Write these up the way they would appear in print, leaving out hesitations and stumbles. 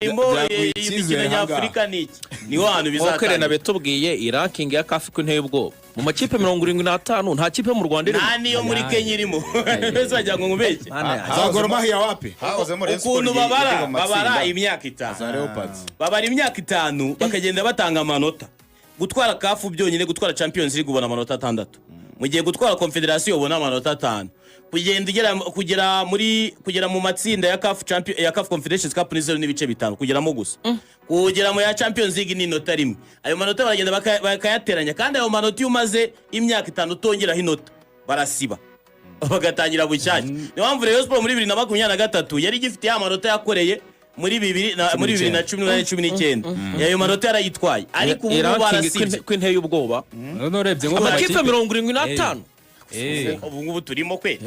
Irimo Byaguha imikino icyizere ahangaha. nyafurika ni iki, niho hantu Nk'uko Irene bizatangira. Abitubwiye, iyi ranking ya CAF ko inteye ubwoba. Mu makipe 75 nta kipe mu Rwanda irimo. Nta niyo muri Kenya irimo. Mbese wagira ngo nkubeshye? Mana yanjye. Za Gor Mahia wapi? Hahozemo Rayon Sports Ukuntu igiye babara, mu matsinda. babara imyaka 5. Za Leopards. Babara imyaka 5, bakagenda batanga amanota. Gutwara CAF byonyine, gutwara Champions League, ubona amanota 6, mu gihe gutwara Confederation ubona amanota 5. Kugenda ugera kugera muri kugera mu matsinda ya CAF Champion, ya CAF Confederations Cup ni 0.5 kugeramo gusa. Kugera mu ya Champions League ni inota 1. Ayo manota baragenda bakayateranya, kandi ayo manota iyo umaze imyaka 5 utongeraho inota, barasiba bagatangira bushyashya. Niyo mpamvu Rayon Sport muri 2023 yari igifite ya manota yakoreye muri 2018, 19. Ayo manota yarayitwaye, ariko ubu Iyi ngubu ranking barasibye. ko inteye ubwoba. None urebye nko mu Amakipe makipe 75. Ubu ngubu turimo kwe.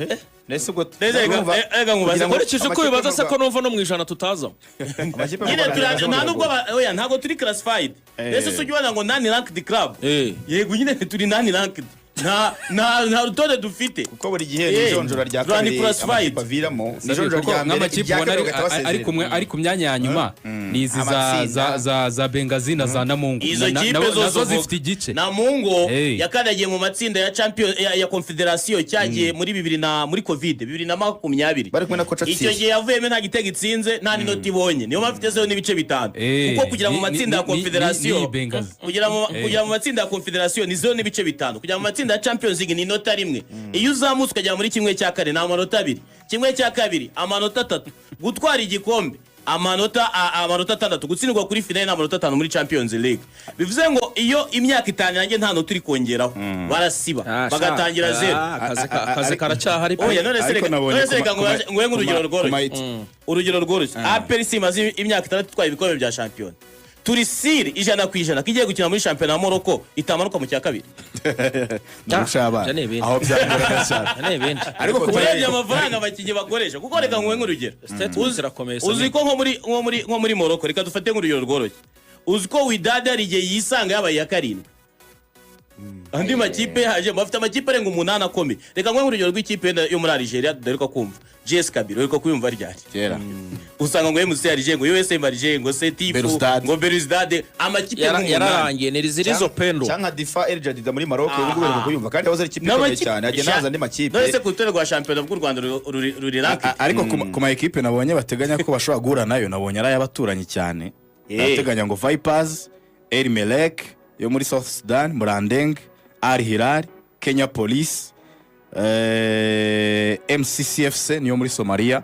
Nese ubwo Nese urumva- reka nkubaze. kugira ngo Nkurikije uko amakipe bibaza mu se, ko numva no mu 100 tutazamo? Amakipe mu Nyine Rwanda nta nubwo oya, ntabwo turi classified. Mbese se ujya ubona ngo non ranked club? Yego nyine turi non ranked, nta rutonde dufite. Kuko buri gihe ni ijonjora rya Turi kabiri unclassified. amakipe aviramo, ni ijonjora Kuko rya mbere, nk'amakipe irya ubona kabiri bagahita ari basezerera. ari ku myanya ya nyuma ni izi za Amatsinda. za Bengazi na za Namungo. Izo kipe zose nazo uvuga. zifite igice. Namungo Hey. yakandagiye mu matsinda ya champion ya Confederation cyagiye muri bibiri na muri Covid 2020. Bari kumwe na coach Icyo Thierry. gihe yavuyemo nta gitego itsinze, nta n'inota ibonye. Niyo mpamvu ifite 0.5, kuko kugera mu matsinda ya Confederation ni Bengazi. Kugera mu matsinda ya Confederation ni 0.5. Kugera mu matsinda ya Champions League ni inota 1. Iyo uzamutse ukagera muri 1/4 ni amanota 2, 1/2 amanota 3, gutwara igikombe amanota 6, gutsindwa kuri finale ni amanota 5 muri Champions League. Bivuze ngo iyo imyaka 5 yanjye nta nota uri kongeraho, barasiba bagatangira zero. Akazi karacyahari pe. Oya, none se Ariko reka nabonye none se reka nguhe nk'urugero rworoshye. Urugero rworoshye, APR si imaze imyaka 6 itwaye ibikombe bya shampiyona, turi siri 100% ko igiye gukina muri shampiyona ya Morocco itamanuka mu cya kabiri. Nurusha abana. Ibyo ni ibindi. Aho byagorana cyane. Ibyo ni ibindi. Ariko Urebye amafaranga abakinnyi bakoresha, kuko reka nguhe nk'urugero. Statement zirakomeye, Uzi Samir. ko nko muri Morocco, reka dufate nk'urugero rworoshye, uzi ko Wydad hari igihe yisanga yabaye iya karindwi, andi makipe haje bafite amakipe arenga 8 akomeye. Reka nguhe nk'urugero rw'ikipe yenda yo muri Algeria duheruka kumva, JS Kabylie, uheruka kuyumva ryari? Kera. Usanga ngo MC Alger, ngo USM Alger, ngo Setif, Belouizdad. ngo Belouizdad, amakipe nk'umunani. Yararangiye ni Zirizo Pendo. Cyangwa Difa El Jadida muri Maroc, ubu ngubu uheruka kuyumva kandi yahoze ari ikipe ikomeye cyane, hagenda haza andi makipe. None se ku rutonde rwa shampiyona bw'u Rwanda ruri ranked? Ariko ku ma ekipe nabonye bateganya ko bashobora guhura nayo, nabonye ari ay'abaturanyi cyane. Barateganya ngo Vipers, El Merreikh yo muri South Sudan, Murandeng, Al Hilal, Kenya Police, MCCFC niyo muri Somalia,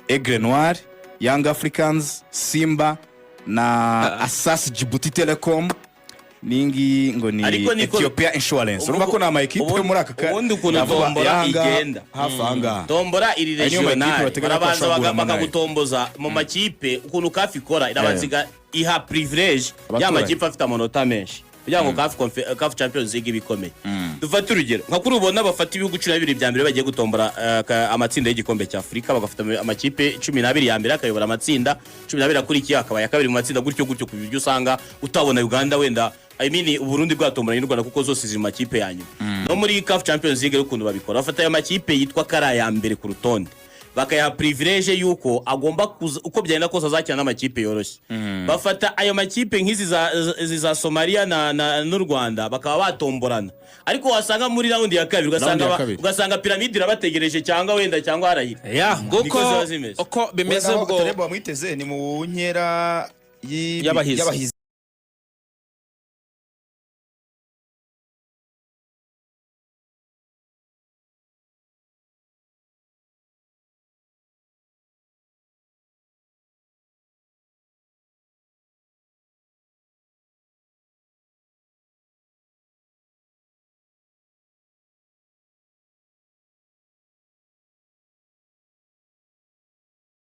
Aigle Noir, Young Africans, Simba na Asas Djibouti Telecom, n'ingiyi ngo ni Ariko Ethiopia Insurance. Urumva ko ni ama ekipe yo muri aka Ubundi ukuntu yavuga tombora y'ahangaha, igenda. hafi ahangaha. Tombora iri Ayo niyo makipe regional. bateganya ko Barabanza bashobora guhura nayo. bakagutomboza mu makipe. Ukuntu CAF ikora, irabanza iha privilege ya Abaturanyi. makipe afite amanota menshi kugira ngo CAF Champions League ibe ikomeye. Dufate urugero nka kuri ubona bafata ibihugu 12 bya mbere bagiye gutombora amatsinda y'igikombe cya Afurika, bagafata amakipe 12 ya mbere akayobora amatsinda, 12 akurikiye akaba aya kabiri mu matsinda, gutyo gutyo, ku buryo usanga utabona Uganda wenda, I mean Uburundi bwatomboranye n'u Rwanda, kuko zose ziri mu makipe ya nyuma. No muri CAF Champions League rero ukuntu babikora, bafata ayo makipe yitwa ko ari aya mbere ku rutonde, bakayaha privilege yuko agomba kuza, uko byagenda kose azakina n'amakipe yoroshye. Bafata ayo makipe nk'izi za Somalia n'u Rwanda bakaba batomborana, ariko wasanga muri round ya kabiri ugasanga Round ya kabiri. ugasanga Pyramide irabategereje, cyangwa wenda cyangwa Harahira. Ya, nguko Niko ziba zimeze. uko bimeze Wenda aho ubwo. Taleb bamwiteze ni mu nkera Y'abahizi. y'abahizi.